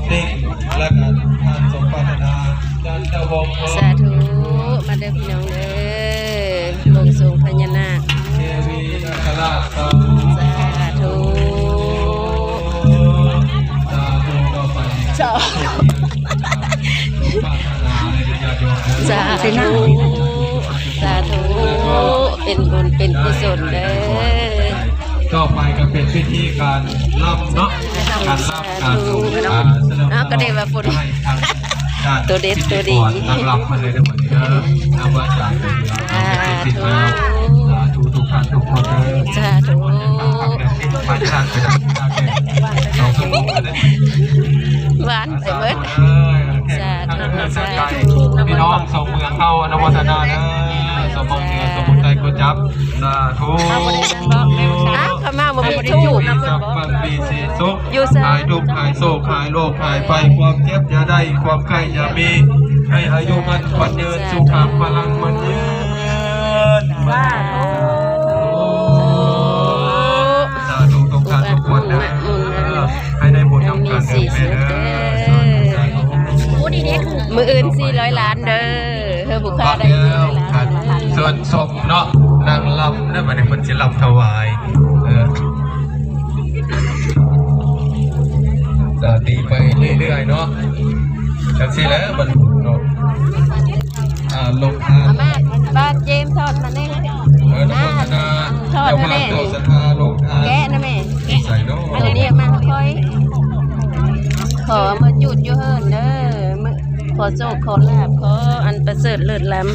ເຕັງ ແລະກະທ່ານສົມປາດຖະໜາ ຈັນທະວົງ ສາທຸ ມາເດີພີ່ນ້ອງເດີ ບວງສວງພະຍານາກ ເທວີນາຄະລາດ ສາທຸ ສາທຸ ຕໍ່ໄປ ສາທຸ ສາທຸ ສາທຸ ເປັນບຸນເປັນກຸສົນເດີ. ຕໍ່ໄປກໍເປັນພິທີການລຳເນາະ ການລຳ ການ ສາທຸ ອ່າ ສະເຫຼີມ ເອົາ ກໍໄດ້ວ່າພຸ້ນ ໃຫ້ທາງດ້ານ ຕົວເດັດຕົວດີ ພິທີກອນນັກລຳເພິ່ນເລີຍເດີ ເດີ ນຳວ່າຈາກ ອ່າ ສາທຸ ສາທຸ ທຸກທ່ານທຸກຄົນເດີ ສາທຸ ຫວານໄປເບິດ ສາທຸ ສາທຸ ພີ່ນ້ອງສອງເມືອງເຮົາ ອະນຸໂມທະນາເດີ ສປປ ເໜືອ ສປປ ໃຕ້ ກົດຈັບ ສາທຸ ອ້າວ ເຂົ້າມາບໍ່ມີທູບ ສັບພັງ ມີສີສຸກ ຢູ່ໃສ ຫາຍທຸກ ຫາຍໂສກ ຫາຍໂລກ ຫາຍໄພ ຄວາມເຈັບຢ່າໄດ້ ຄວາມໄຂ້ຢ່າມີ ໃຫ້ອາຍຸໝັ້ນຂວັນຍືນ ສຸຂັງພະລັງໝັ້ນຍືນ ສາທຸ ສາທຸ ທຸກທ່ານທຸກຄົນເດີ ໃຫ້ໄດ້ບຸນນຳກັນເດີແມ່ເດີ ສາທຸ ມື້ອື່ນສີ່ຮ້ອຍລ້ານເດີ ເຮີ ຜູ້ຄ້າໄດ້ສີ່ຮ້ອຍລ້ານ ເຊີນຊົມເນາະ ນາງລຳເດີ ບັດນີ້ເພິ່ນຊິລຳຖວາຍ ເອີ ສາທິໄປເລື້ອຍໆເນາະ ຈັ່ງຊີ້ແຫຼະບັດນີ້ເນາະ ອ່າ ລົງທານ ເອົາມາ ບາດເຈມ ທອດມາແດ່ ເອີ ອະນຸໂມທະນາ ທອດມາແດ່ ເຈົ້າພາບເຈົ້າສັດທາລົງທານ ແກະນະແມ່ ໃສ່ເນາະ ອັນນີ້ມາໃຫ້ຂ້ອຍ ຂໍມາຈູດຢູ່ເຮືອນເດີ ຂໍໂຊກຂໍລາບ ຂໍອັນປະເສີດເລີດລ້ຳ.